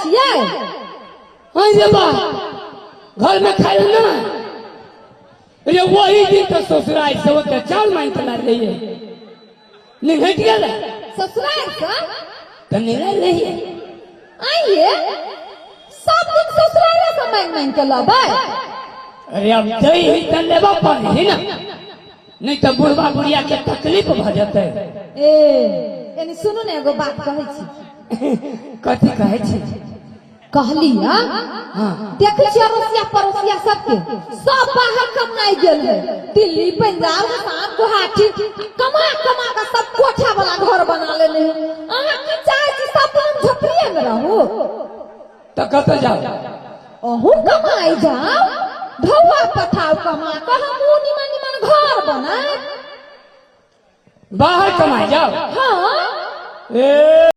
छियै। हाँ रे बा, घर में खाए ना रे, वही दिन तो ससुराल से ओते चावल मांग के ला रही है, निघट गेल। ससुराल से तो निकल रही है। आइए सब दिन ससुराल से मांग मांग के लबै। अरे अब दही ही तो लेबा पड़े है ना, नहीं तो बुढ़वा बुढ़िया के तकलीफ भ जते। ए यानी सुनू ने, एगो बात कहै छी। कथी कहै छी? कहली हाँ। देखै छी अड़ोसिया पड़ोसिया सबके सब बाहर कमाइ गेल है, दिल्ली, पंजाब, असम, गुवाहाटी, कमा कमा के सब कोठा वाला घर बना लेने है। अहाँ की चाहै छी, सब दिन झोपड़िए में रहू? तो कतऽ जाओ? अहूँ कमाइ जाओ, ढौआ पठाउ, कमा कऽ हमहूँ निमन निमन घर बनाए। बाहर कमाए जाओ? हाँ। ए।